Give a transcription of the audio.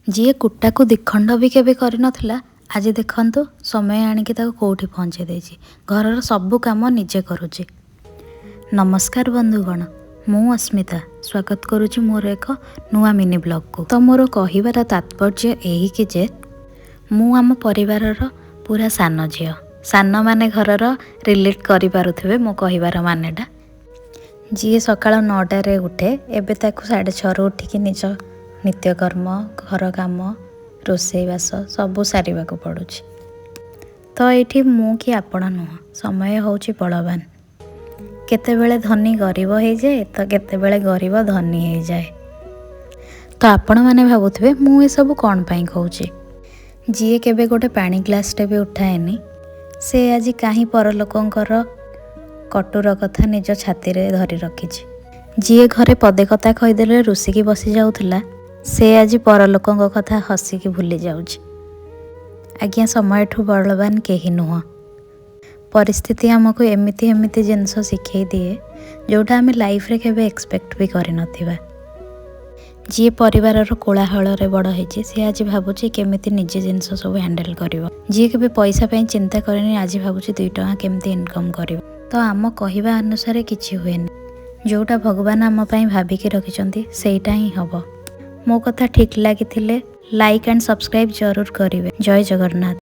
ଯିଏ କୁଟାକୁ ଦିଖଣ୍ଡ ବି କେବେ କରିନଥିଲା, ଆଜି ଦେଖନ୍ତୁ ସମୟ ଆଣିକି ତାକୁ କେଉଁଠି ପହଞ୍ଚେଇ ଦେଇଛି। ଘରର ସବୁ କାମ ନିଜେ କରୁଛି। ନମସ୍କାର ବନ୍ଧୁଗଣ, ମୁଁ ଅସ୍ମିତା ସ୍ୱାଗତ କରୁଛି ମୋର ଏକ ନୂଆ ମିନି ବ୍ଲଗ୍କୁ। ତ ମୋର କହିବାର ତାତ୍ପର୍ଯ୍ୟ ଏହିକି ଯେ ମୁଁ ଆମ ପରିବାରର ପୁରା ସାନ ଝିଅ। ସାନମାନେ ଘରର ରିଲେଟ୍ କରିପାରୁଥିବେ ମୋ କହିବାର ମାନେଟା। ଯିଏ ସକାଳ 9ଟାରେ ଉଠେ, ଏବେ ତାକୁ 6:30ରୁ ଉଠିକି ନିଜ ନିତ୍ୟକର୍ମ, ଘର କାମ, ରୋଷେଇବାସ ସବୁ ସାରିବାକୁ ପଡ଼ୁଛି। ତ ଏଇଠି ମୁଁ କି ଆପଣ ନୁହଁ, ସମୟ ହେଉଛି ବଳବାନ। କେତେବେଳେ ଧନୀ ଗରିବ ହେଇଯାଏ ତ କେତେବେଳେ ଗରିବ ଧନୀ ହେଇଯାଏ। ତ ଆପଣମାନେ ଭାବୁଥିବେ ମୁଁ ଏସବୁ କ'ଣ ପାଇଁ କହୁଛି। ଯିଏ କେବେ ଗୋଟେ ପାଣି ଗ୍ଲାସଟେ ବି ଉଠାଏନି, ସେ ଆଜି କାହିଁ ପରଲୋକଙ୍କର କଟୁର କଥା ନିଜ ଛାତିରେ ଧରି ରଖିଛି। ଯିଏ ଘରେ ପଦେ କଥା କହିଦେଲେ ରୁଷିକି ବସି ଯାଉଥିଲା, ସେ ଆଜି ପରଲୋକଙ୍କ କଥା ହସିକି ଭୁଲି ଯାଉଛି। ଆଜ୍ଞା, ସମୟଠୁ ବଳବାନ କେହି ନୁହଁ। ପରିସ୍ଥିତି ଆମକୁ ଏମିତି ଏମିତି ଜିନିଷ ଶିଖେଇ ଦିଏ, ଯେଉଁଟା ଆମେ ଲାଇଫରେ କେବେ ଏକ୍ସପେକ୍ଟ ବି କରିନଥିବା। ଯିଏ ପରିବାରର କୋଳାହଳରେ ବଡ଼ ହେଇଛି, ସେ ଆଜି ଭାବୁଛି କେମିତି ନିଜେ ଜିନିଷ ସବୁ ହ୍ୟାଣ୍ଡେଲ୍ କରିବ। ଯିଏ କେବେ ପଇସା ପାଇଁ ଚିନ୍ତା କରେନି, ଆଜି ଭାବୁଛି 2 ଟଙ୍କା କେମିତି ଇନକମ୍ କରିବ। ତ ଆମ କହିବା ଅନୁସାରେ କିଛି ହୁଏନି। ଯେଉଁଟା ଭଗବାନ ଆମ ପାଇଁ ଭାବିକି ରଖିଛନ୍ତି, ସେଇଟା ହିଁ ହେବ। ମୋ କଥା ଠିକ୍ ଲାଗିଥିଲେ ଲାଇକ୍ ଆଣ୍ଡ ସବସ୍କ୍ରାଇବ୍ ଜରୁର କରିବେ। ଜୟ ଜଗନ୍ନାଥ।